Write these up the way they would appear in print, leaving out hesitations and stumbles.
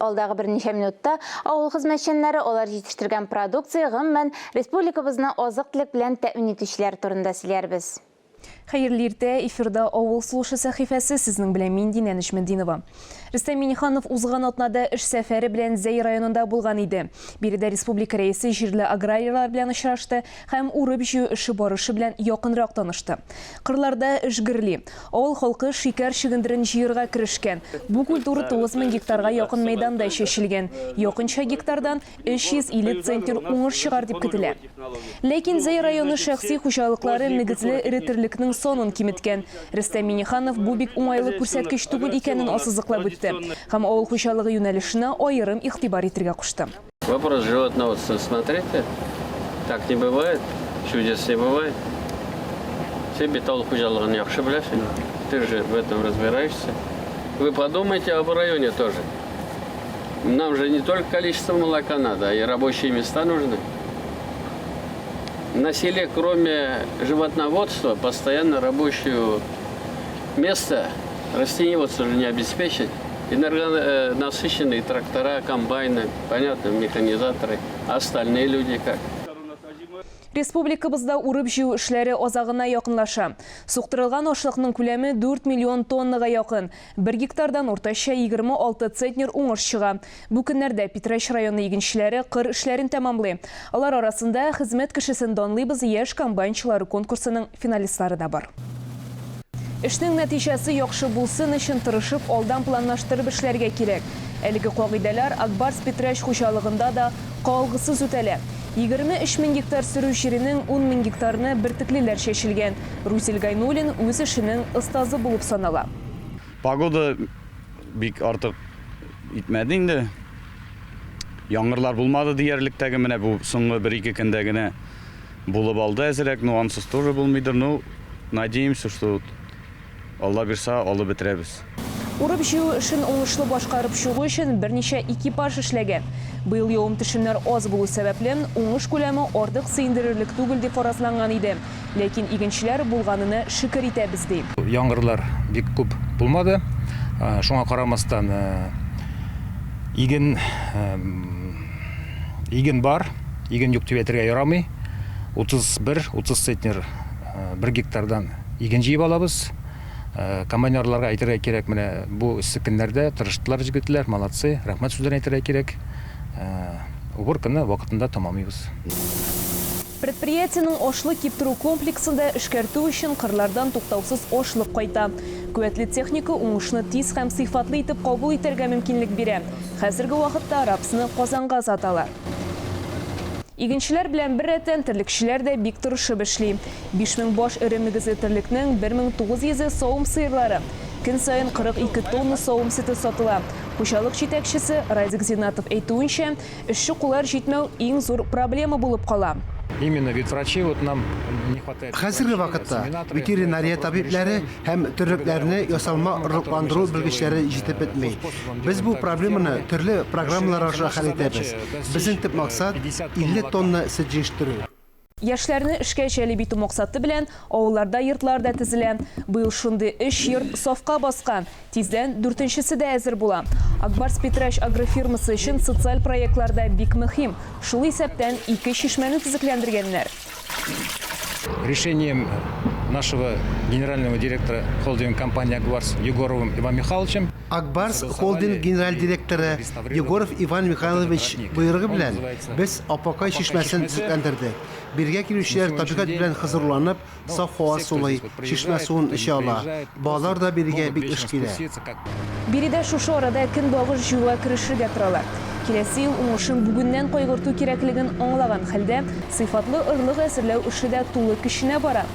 Алдагы берничә минутта авыл хезмәтчәннәре, алар җитештергән продукция, гомумән, республикабызны азык-төлек белән тәэмин итүчеләр турында сөйләрбез. Хәерле иртә, эфирда Авыл сулышы сәхифәсе, сезнең белән мин, Динә Нәҗметдинова. Рөстәм Миңнеханов узган атнада эш сәфәре белән Зәй районында булган иде. Биредә республика Рәисе җирле аграрийлар белән очрашты һәм урып-җыю эше барышы белән якынрак танышты. Кырларда эш гөрли. Авыл халкы шикәр чөгендерен җыерга керешкән. Бу культура 9000 гектарга якын мәйданда чәчелгән. Якынча гектардан 350 центнер уңыш чыгар дип көтелә. Ләкин Зәй районы шәхси хуҗалыклары мөгезле эре терлекнең санын киметкән. Рөстәм Миңнеханов бу бик уңайлы күрсәткеч түгел икәнен ассызыклап үтте һәм авыл хуҗалыгы юнәлешенә аерым игътибар итергә кушты. Вопрос животноводства, смотрите, так не бывает, чудес не бывает. Син бит авыл хуҗалыгын яхшы беләсең, ты же в этом разбираешься. Вы подумайте об районе тоже. Нам же не только количество молока надо, а и рабочие места нужны. На селе, кроме животноводства, постоянно рабочее место растениеводство же не обеспечить. Энергонасыщенные трактора, комбайны, понятно, механизаторы, а остальные люди как? Республикабызда урып-җыю эшләре азагына якынлаша. Суктырылган ашлыкның күләме 4 миллион тоннага якын. Бер гектардан уртача 26 центнер уңыш чыга. Бу көннәрдә Питрәч районы игенчеләре кыр эшләрен тәмамлый. Алар арасында Хезмәт кешесен данлыйбыз яшь комбайнчылары конкурсының финалистлары да бар. Эшнең нәтиҗәсе яхшы булсын өчен тырышып, алдан планлаштырып эшләргә кирәк. Әлеге кагыйдәләр Ак Барс Питрәч хуҗалыгында да калгысыз үтәлә. 23 мең гектар сөрү җиренең ун мең гектарына бөртеклеләр чәчелгән. Рузил Гайнуллин үз эшенең остазы булып санала. Погода бик артык итмәде инде. Яңгырлар булмады диярлек тәге, менә бу соңгы бер-ике көндә генә Булып алды әзерәк, ну ансыз тоже булмыйдыр, ну надеемся, что Алла бирса, алып бетерәбез. Урып-җыю эшен уңышлы башкарып чыгу өчен берничә экипаж эшләгән. Быел явым-төшемнәр аз булу сәбәпле, уңыш күләме артык сөендерерлек түгел дип фаразланган иде. Ләкин игенчеләр булганына шөкер итәбез, ди. Яңгырлар бик күп булмады. Шуңа карамастан, иген иген бар. Иген юк дип әйтергә ярамый. 31, 30 центнер бер гектардан иген җыеп алабыз. Комбайнерларга әйтергә кирәк, менә бу эссе көннәрдә тырыштылар җегетләр, молодцы, рәхмәт сүзләрен әйтергә кирәк. Уборканы вакытында тәмамлыйбыз. Предприятиенең ашлык киптерү комплексында эшкәртү өчен кырлардан туктаусыз ашлык кайта. Куәтле техника уңышны тиз һәм сыйфатлы итеп кабул итәргә мөмкинлек бирә. Хәзерге вакытта рапсны Казанга озаталар. Игенчеләр белән беррәттән терлекчеләр дә бик тырышып эшли. 5000 баш эре мөгезле терлекнең 1900 е савым сыерлары. Көн саен 42 тонна савым сөте сатыла. Хуҗалык җитәкчесе Радик Зиннатов әйтүенчә, эшче куллар җитмәү иң зур проблема булып кала. Именно ветврачи вот нам не хватает. Хәзерге вакытта ветеринария табибләре һәм терлекләрне ясалма орлыкландыру белгечләре җитеп бетми. Без бу проблеманы төрле программалар аша хәл итәбез. Безнең төп максат, 50 тонна сөт җитештерү. Яшьләрне эшкә җәлеп итү максаты белән авылларда йортлар да төзелә. Быел шундый өч йорт сафка баскан. Тиздән дүртенчесе дә әзер була. Ак Барс Питрәч агрофирмасы өчен социаль проектлар да бик мөһим. Шул исәптән ике чишмәне төзекләндергәннәр. Решением нашего генерального директора холдинг компании Ак Барс Егоровым Иван Михайловичем. Ак Барс холдинг генераль директоры Егоров Иван Михайлович боерыгы белән без Апакай чишмәсен төзекләндердек. Бирегә килүчеләр табигать белән хозурланып, саф һава сулый, чишмә суын эчә ала. Балалар да бирегә бик еш килә. Биредә шушы арада көнбагыш җыюга керешергә торалар. Киләсе ел уңышын бүгеннән кайгырту кирәклеген аңлаган хәлдә, сыйфатлы орлык әзерләү эше дә тулы көченә бара.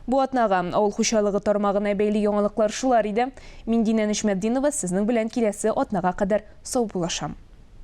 Бу атнага авыл хуҗалыгы тармагына бәйле яңалыклар шулар иде. Мин Динә Нөҗмәтдинова сезнең белән киләсе атнага кадәр саубуллашам.